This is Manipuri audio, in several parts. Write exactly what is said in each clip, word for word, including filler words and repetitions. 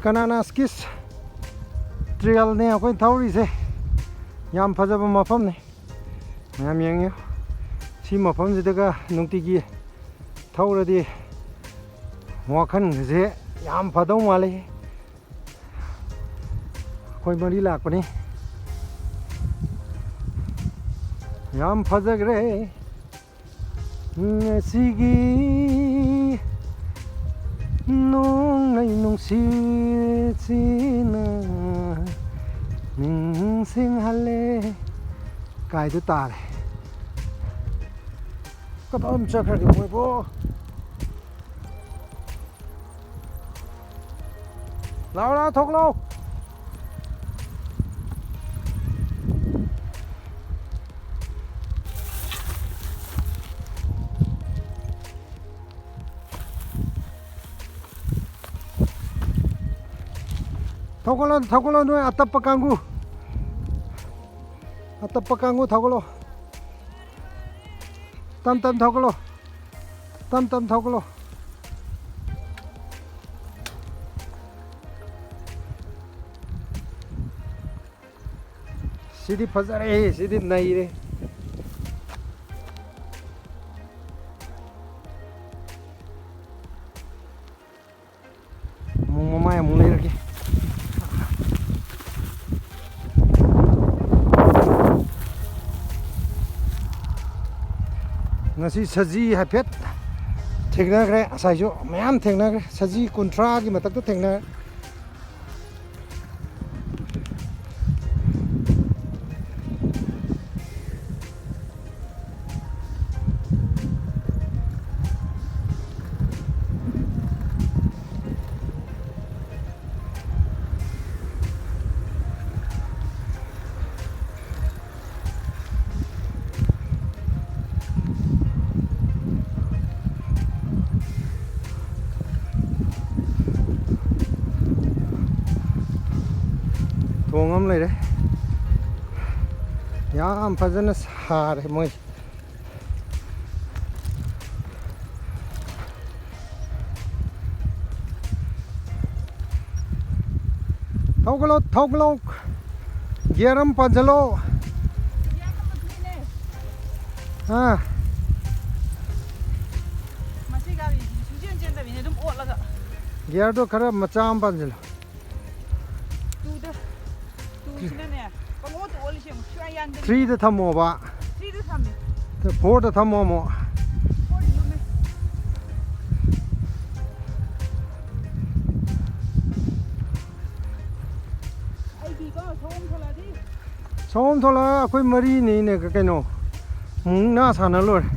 ꯀꯅꯥꯅꯥꯁ ꯀꯤꯁ ꯇ꯭ꯔꯦꯜꯅꯦ ꯑꯩꯈꯣꯏꯅ ꯊꯧꯔꯤꯁꯦ꯫ ꯌꯥꯝ ꯐꯖꯕ ꯃꯐꯝꯅꯤ꯫ ꯃꯌꯥꯝ ꯌꯦꯡꯉꯨ꯫ ꯁꯤ ꯃꯐꯝꯁꯤꯗꯒ ꯅꯨꯡꯇꯤꯒꯤ ꯊꯧꯔꯗꯤ ꯋꯥꯈꯜꯒꯁꯦ ꯌꯥꯝ ꯐꯗꯧ ꯃꯥꯜꯂꯤ꯫ ꯑꯩꯈꯣꯏ ꯃꯔꯤ ꯂꯥꯛꯄꯅꯤ꯫ ꯌꯥꯝ ꯐꯖꯈ꯭ꯔꯦ꯫ ꯉꯁꯤꯒꯤ ꯅꯣꯡꯂꯩ ꯅꯨꯡꯁꯤꯠꯁꯤꯅ ꯅꯤꯡꯁꯤꯡꯍꯜꯂꯦ꯫ ꯀꯥꯏꯗ ꯇꯥꯔꯦ? ꯀꯗꯣꯝ ꯆꯠꯈ꯭ꯔꯒꯦ ꯃꯣꯏꯕꯣ? ꯂꯥꯎ, ꯂꯥꯎ, ꯊꯣꯛꯂꯛꯑꯣ꯫ ꯊꯧꯒꯠꯂꯣ, ꯊꯧꯒꯠꯂꯣ, ꯅꯣꯏ ꯑꯇꯞꯄ ꯀꯥꯡꯕꯨ꯫ ꯑꯇꯞꯄ ꯀꯥꯡꯕꯨ ꯊꯧꯒꯠꯂꯣ꯫ ꯇꯞ ꯇꯞ ꯊꯧꯒꯠꯂꯣ꯫ ꯇꯞ ꯇꯞ ꯊꯧꯒꯠꯂꯣ꯫ ꯁꯤꯗꯤ ꯐꯖꯔꯦꯍꯦ, ꯁꯤꯗꯤ ꯅꯩꯔꯦ꯫ ꯑꯃꯨꯛ ꯃꯃꯥꯏ ꯑꯃꯨꯛ ꯂꯩꯔꯒꯦ꯫ ꯉꯁꯤ ꯁꯖꯤ ꯍꯥꯏꯐꯦꯠ ꯊꯦꯡꯅꯈ꯭ꯔꯦ, ꯉꯁꯥꯏꯁꯨ ꯃꯌꯥꯝ ꯊꯦꯡꯅꯈ꯭ꯔꯦ, ꯁꯖꯤ ꯀꯨꯟꯊ꯭ꯔꯥꯒꯤ ꯃꯊꯛꯇ ꯊꯦꯡꯅꯔꯦ꯫ ꯊꯣꯡ ꯑꯃ ꯂꯩꯔꯦ꯫ ꯌꯥꯝ ꯐꯖꯅ ꯁꯥꯔꯦ ꯃꯣꯏ꯫ ꯊꯧꯒꯠꯂꯣ, ꯊꯧꯒꯠꯂꯣ꯫ ꯒꯤꯌꯔ ꯑꯃ ꯄꯥꯟꯁꯤꯜꯂꯣ꯫ ꯑꯥ꯫ ꯃꯁꯤ ꯒꯥꯔꯤꯁꯤꯗꯤ ꯁꯨꯡꯆꯦꯟ ꯆꯦꯟꯗꯕꯤꯅꯦ ꯑꯗꯨꯝ ꯑꯣꯠꯂꯒ꯫ ꯒꯤꯌꯔꯗꯣ ꯈꯔ ꯃꯆꯥ ꯑꯃ ꯄꯥꯟꯁꯤꯜꯂꯣ꯫ ꯇꯨꯗ ꯇꯨꯁꯤꯅꯅꯦ ꯄꯪꯑꯣꯠꯇ ꯑꯣꯠꯂꯤꯁꯦ ꯌꯦꯡꯉꯨ ꯁꯨꯡꯌꯥ ꯌꯥꯟꯗꯕꯤ꯫ ꯊ꯭ꯔꯤꯗ ꯊꯝꯃꯣꯕ꯫ ꯊ꯭ꯔꯤꯗ ꯊꯝꯃꯦ꯫ ꯐꯣꯔꯗ ꯊꯝꯃꯣ ꯑꯃꯨꯛ꯫ ꯐꯣꯔꯗ ꯌꯨꯝꯃꯦ꯫ ꯑꯩꯗꯤꯀꯣ ꯁꯑꯣꯝ ꯊꯣꯛꯂꯛꯑꯗꯤ꯫ ꯁꯑꯣꯝ ꯊꯣꯛꯂꯛꯑ ꯑꯩꯈꯣꯏ ꯃꯔꯤꯅꯤꯅꯦ ꯀꯩꯅꯣ꯫ ꯃꯨꯛꯅꯥ ꯁꯥꯟꯅ ꯂꯣꯏꯔꯦ꯫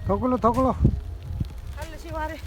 ꯊꯧꯒꯠꯂꯣ, ꯊꯧꯒꯠꯂꯣ꯫ ꯈꯜꯂꯁꯤ ꯋꯥꯔꯦ꯫